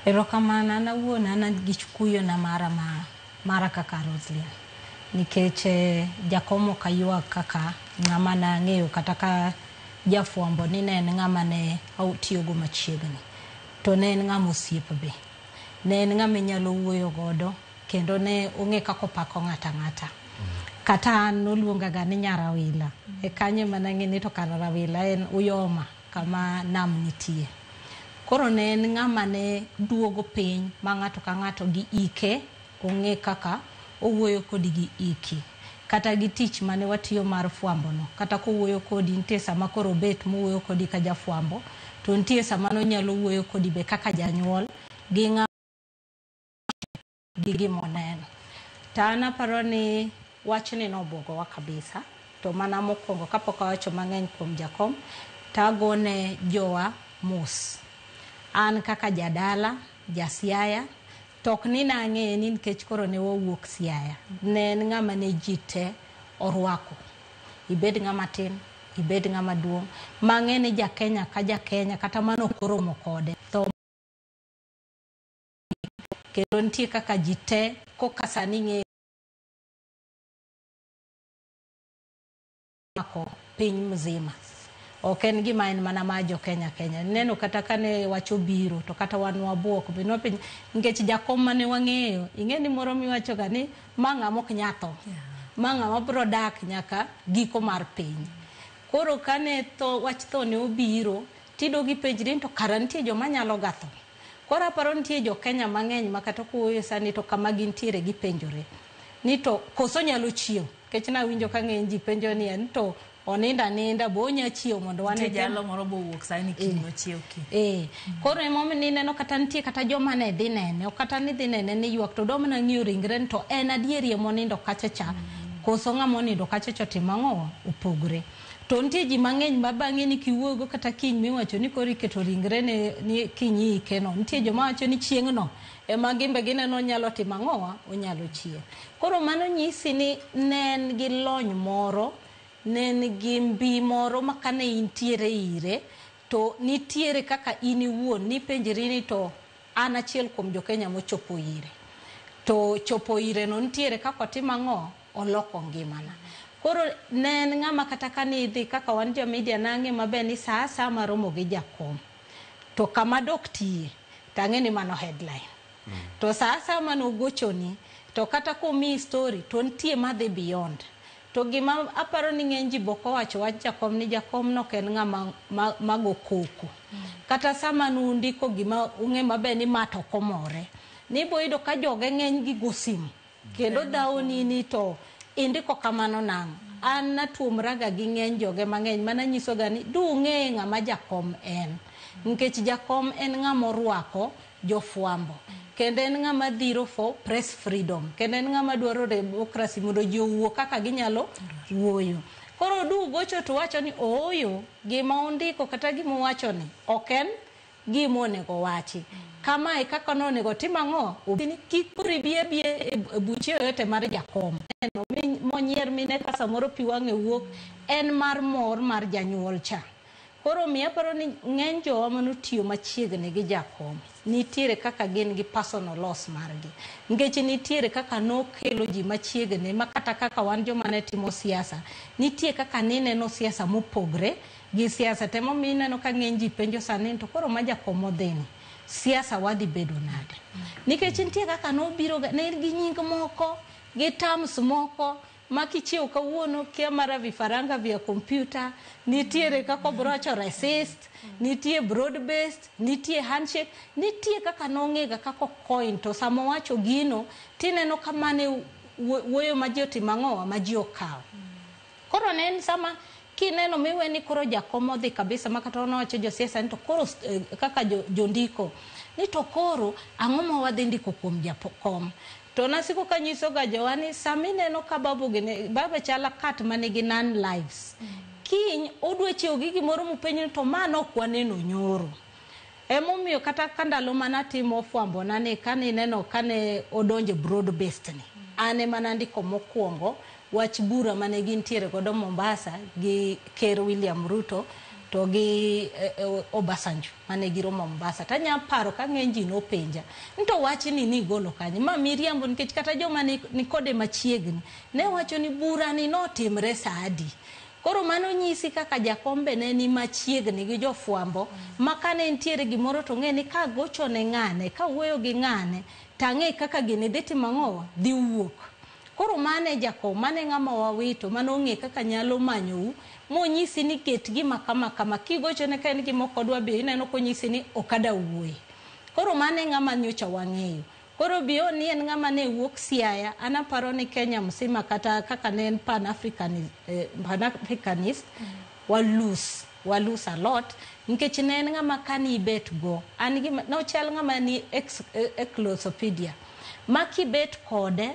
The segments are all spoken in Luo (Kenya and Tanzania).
Erokamano an awuon an gi kuyo na mara ma mara kaka Roslyn nikech jakom ok aywag kaka ng'ama nang'eyo kata ka jafwambo ni ne en ng'ama ne tiyogo machiegni to ne en ng'ama osiep be. Ne en ng'ama inyalo wuoyo godo kendo ne ong'e kaka opako ng'ato ang'ata. Kata an noluongaga ni nyar Awila. E kanyo ema nang'e ni to kara Rawila en Uyoma kama nam nitie. Koro ne en ng'ama ne duogo piny ma ng'ato ka ng'ato gi ike ong'e kaka owuoyo kodi gi iki. Kata gi tich mane watiyo mar fwambo no. Kata kowuoyo kodi nitie sama koro obet mowuoyo kodi ka jafwambo to nitie sama nonyalo wuoyo kodi be kaka janyuol gi ng'ama gi gimoneno. To an aparo ni wachni nobwogowa kabisa. To mana mokwongo kapok awacho mang'eny kuom jakom, to agone jowa mos. An kaka jadala, ja Siaya, to ok ni nang'eye ni nikech koro ne wawuok Siaya. Ne en ng'ama ne ji te orwako. Ibed ng'ama tin, ibed ng'ama duong'. Mang'e ni ja Kenya ka ja Kenya kata mano ok oromo kode. Tho kendo nitie kaka ji te koka sani ng'e mako piny mzima. Ok en gima en mana mar jo Kenya Kenya. Ineno kata kane wach obiro to kata wan wabuok be nwapenjo nikech jakom mane wang'eyo ing'e ni moro miwacho ga ni ma ng'ama ok nya tho. Ma ng'ama biro dak nyaka giko mar piny. Koro kane tho wach tho ne obiro tidog ipenjri ni to kara nitie joma nyalo ga tho. Koro aparo nitie jo Kenya mang'eny ma kata kowuoyo sani to kama gintiere gipenjore ni to koso nyalo chiew. Nikech nawinjo ka ng'eny ji penjo ni en to onindo aninda bo onya chiew mondo wane. Nitie jalo moro bowuok sani ni kiny nochiew kiny. Koro emomiyo nineno kata nitie kata joma ne dhi nene, ok kata ni dhi nene ni ywak to dwa mana ng'iyo ringre ni to en adieri emonindo kacha cha koso ng'ama onindo kacha cha otimo ang'o opogre. To nitie ji mang'eny ma bang'e ni kiwuogo kata kiny miwacho ni koro iketo ringre ne ni kiny iike no. Nitie joma wacho ni chieng'no ema gin be gineno onyalo timo ang'owa onyalo chier. Koro mano nyisi ni ne en gi lony moro, ne en gi mbi moro ma kane intiere ire to nitiere kaka in iwuon nipenjri ni to an achiel kuom jo Kenya mochopo ire. To chopo ire no nitiere kaka otimo ang'o? Oloko ngimana. Koro ne en ng'ama kata kane idhi kaka wan jo media nang'e maber ni sa asaya maromo gi jakom to kama dok tiye to ang'e ni mano headline. To sa asaya mane ogochoni to kata komiyi story to nitie madhi beyond. To gima aparo ni ng'eny ji bok owacho wach jakom ni jakom no ok en ng'ama mago koko. Kata sama nundiko gima ung'e maber ni ma to ok omore. Nibo yudo ka joge ng'eny gi go simu. Kendo dhawoni ni to indiko kamano nang'o? An natuomraga gi ng'eny joge mang'eny mana nyisoga ni dung'e ng'ama jakom en. Nikech jakom en ng'ama orwako jofwambo. Kendo en ng'ama dhiro for press freedom. Kendo en ng'ama dwaro democracy mondo ji owuo kaka ginyalo wuoyo. Koro du gocho to wacho ni ooyo gima ondiko kata gima owacho ni ok en gima onego wachi. Kamae kaka nonego otim ang'o? Kik koro ibi abia e buche yoyote mar jakom. Neno monyier mine ka samoro pi wang'e wuok en mar mor mar janyuol cha. Koro miyo aparo ni ng'eny jowa manotiyo machiegni gi jakom nitiere kaka gin gi personal loss margi. Nikech nitiere kaka nokelo ji machiegni ma kata kaka wan joma ne timo siasa, nitie kaka nineno siasa mopogre gi siasa. To emomiyo ineno ka ng'eny ji penjo sani to koro ma jakom odhini, siasa wadhi bedo nade? Nikech nitie kaka nobiro ne en gi nying moko, gi terms moko, ma kichiew kawuono kia mara vifaranga vya kompyuta, nitiere kaka obro wacho resist, nitie broad based, nitie handshake, nitie kaka nong'ega kaka coin to sama owacho gino tineno ka mane wuoyo ma ji otimo ang'owa ma ji okawo. Koro ne en sama kineno miwe ni koro jakom odhi kabisa ma kata nowacho josiasa ni to koro kaka jondiko ni to koro ang'o ma wadhi ndiko kuom jakom. To nasiko kanyiso ga jowa ni sama ineno ka babu gini, baba chala kat manigi none lives. Kiny odwa chiewo gi gimoro mopenjo ni to ma nok waneno nyoro. Emomiyo kata ka ndalo mane atimo fwambo na ni kane ineno kane odonjo broad based ni, an ema nandiko mokwongo wach bura mane gintiere godo Mombasa gi Ker William Ruto. to gi Obasanjo mane giromo Mombasa. Tanya paro ka ng'eny ji nopenja ni to wachni nigolo kanye? Ma miriambo, nikech kata joma ni kode machiegni ne wacho ni bura ni notimre sa adi. Koro mano nyisi kaka jakom be ne ni machiegni gi jofwambo, ma kane nitiere gimoro to ng'e ni kagocho ne ng'ane, kawuoyo gi ng'ane, tang'e kaka gini dhi timo ang'owa, dhi wuok. Koro mane jakom, mane ng'ama wawito, mane ong'e kaka nyalo manyou, monyisi ni ket gima kama kama, kigochone ka en gima ok odwa be ineno konyisi ni ok ada wuoye. Koro mane ng'ama nyocha wang'eyo. Koro beyond ni en ng'ama ne wuok Siaya, an aparo ni Kenya msima kata kaka ne en Pan-Africanist, wa lose a lot, nikech ne en ng'ama kani ibet go, an gima, nochal ng'ama ni encyclopedia. Ma kibet kode,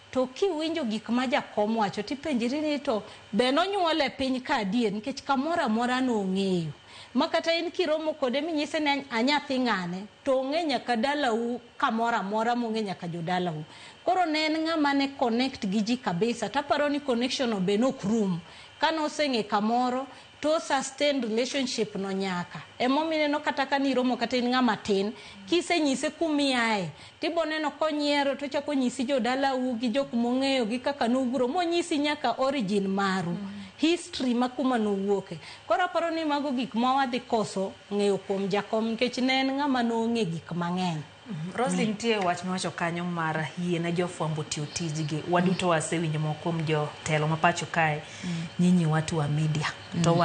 to kiwinjo gik ma jakom wacho, tipenjri ni to be nonyuole e piny ka adier, nikech kamoro amora nong'eyo. Ma kata in kiromo kode minyise ni anyathi ng'ane, to ong'e nyaka dalau kamoro amora mong'e nyaka jodalau. Koro ne en ng'ama ne connect gi ji kabisa, taparo ni connection no be nok rum. Kane oseng'e kamoro, to sustain relationship no nyaka. Emomiyo ineno kata ka niromo kata in ng'ama tin, kisenyise kumiae, tibo neno konyiero tochako nyisi jodalau gi jok mong'eyo gi kaka nuguro, monyisi nyaka origin maru. History ma kuma nowuoke. Koro aparo ni mago gik ma wadhi koso ng'eyo kuom jakom, nikech ne en ng'ama nong'e gik mang'eny. Roslyn, nitie wach miwacho kanyo mar yie ne jofwambo tiyo tijgi. Waduto wasewinjo moko kuom jotelo ma pacho kae, nyinyi watu wa media. To